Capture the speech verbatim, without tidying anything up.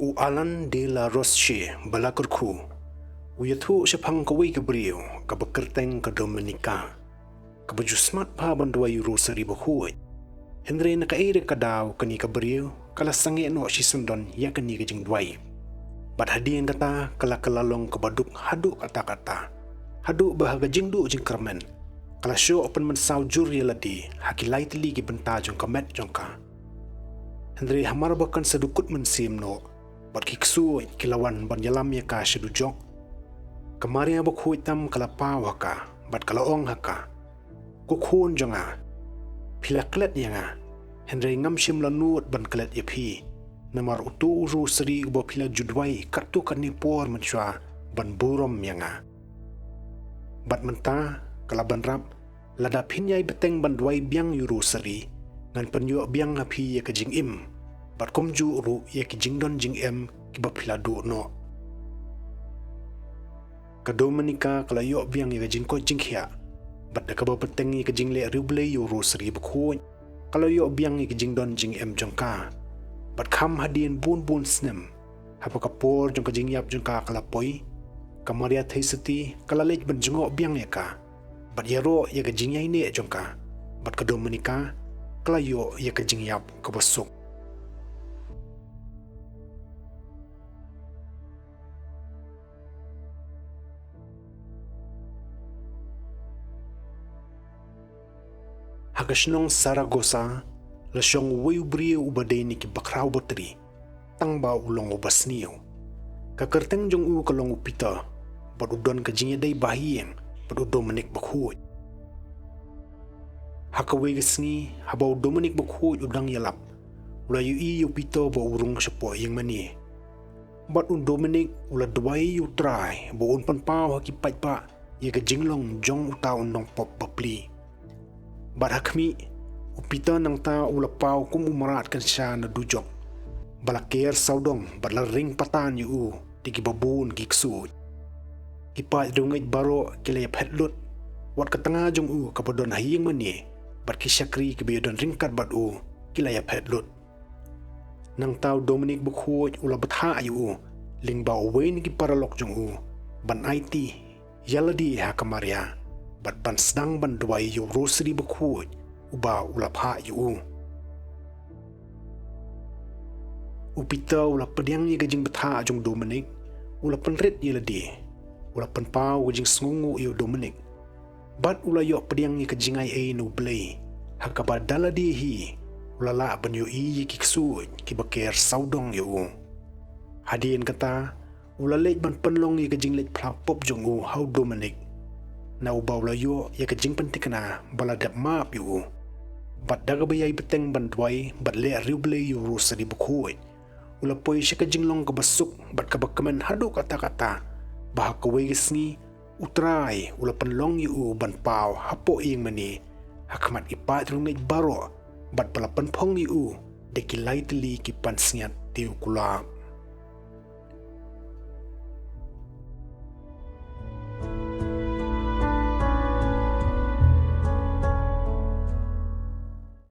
U Alan de la Roche ba la kyrkhu u ïathuh shaphang kawei ka briew kaba kyrteng ka Dominica, kaba ju smat bha ban duwai ïa u Rosari bakhuid. Hynrei na kaei re ka daw kane ka briew ka la sangeh noh shisyndon ïa kane ka jingduwai. Bad hadien kata ka la kylla long kaba duk haduh katta katta, haduh ba ha ka jingduh jingkyrmen ka la shoh pynmynsaw jur ïa lade ha ki lai tylli ki bynta jong ka met jong ka. Hynrei hamar ba kan sa dukut mynsiem noh, bad ki ksuid ki la wan ban ïalam ïa ka sha dujok, ka Maria bakhuid tam ka la paw ha ka bad ka la ong ha ka, "Ko khun jong nga, phi la klet ïa nga, hynrei ngam shym la nud ban klet ïa phi, namar uto u Rosari uba phi la ju duwai katto katne por mynshuwa ban burom ïa nga. Bad mynta ka la ban rap, lada phin ïai bteng ban duwai biang ïa u Rosari, ngan pynïoh biang ha phi ïa ka jingim, bad kumjuh ruh ïa ki jingdon jingem kiba phi la duh noh." Ka Dominica ka la ïoh biang ïa ka jingkoit jingkhiah, bad da kaba bteng ïa ka jingleh riewblei ïa u Rosari bakhuid, ka la ïoh biang ïa ka jingdon jingem jong ka. Bad kham hadien bun bun snem, haba ka por jong ka jingïap jong ka ka la poi, ka Maria Theisotti ka la leit ban jngoh biang ïa ka, bad ïaroh ïa ka jingïaineh jong ka, bad ka Dominica ka la ïoh ïa ka jingïap kaba suk. Ha ka shnong Saragossa la shong uwei u briew uba dei na ki bakhraw batri, tang ba u long uba sniew. Ka kyrteng jong u ka long u Peter, bad u don ka jingïadei bahaïing bad u Dominic bakhuid. Ha kawei ka sngi, haba u Dominic bakhuid u dang ïalap, u la ïohi ïa u Peter ba u rung shapoh ïingmane. Bad u Dominic u la duwai ïa u Trai ba un pynpaw ha ki paidbah ïa ka jinglong jong uta u nongpop bapli. Bad ha khmih, u Peter nangta u la paw kum u mrad kynsha na dujok, ba la ker sawdong bad la ring patan ïa u da kiba bun ki ksuid. Ki paid riewngeit baroh ki la ïaphet lut, wat ka tnga jong u kaba don ha ïingmane, bad ki shakri kiba ïadon ryngkat bad u ki la ïaphet lut. Nangta u Dominic bakhuid u la bthah ïa u lyngba uwei na ki paralok jong u ban aiti ïa lade ha ka Maria, bad ban sdang ban duwai ïa u Rosari bakhuid uba u la phah ïa u. U Peter u la pdiang ïa ka jingbthah jong u Dominic, u la pynrit ïa lade, u la pynpaw ka jingsngewnguh ïa u Dominic, bad u la ïoh pdiang ïa ka jingai ei na U Blei, ha kaba da lade hi u la lah ban ïohi ïa ki ksuid kiba ker sawdong ïa u. Hadien kata, u la leit ban pynlong ïa ka jingleit phla pop jong u ha u Dominic, na uba u la ïoh ïa ka jingpynthikna ba la dep map ïa u. Bad da kaba ïai bteng ban duwai bad leh riewblei ïa u Rosari bakhuid, u la poi sha ka jinglong kaba suk bad kaba kmen haduh katta katta, ba ha kawei ka sngi u Trai u la pynlong ïa u ban paw hapoh ïingmane ha khmat ki paid riewngeit baroh, bad ba la pynphong ïa u da ki lai tylli ki pansngiat tiew kulab.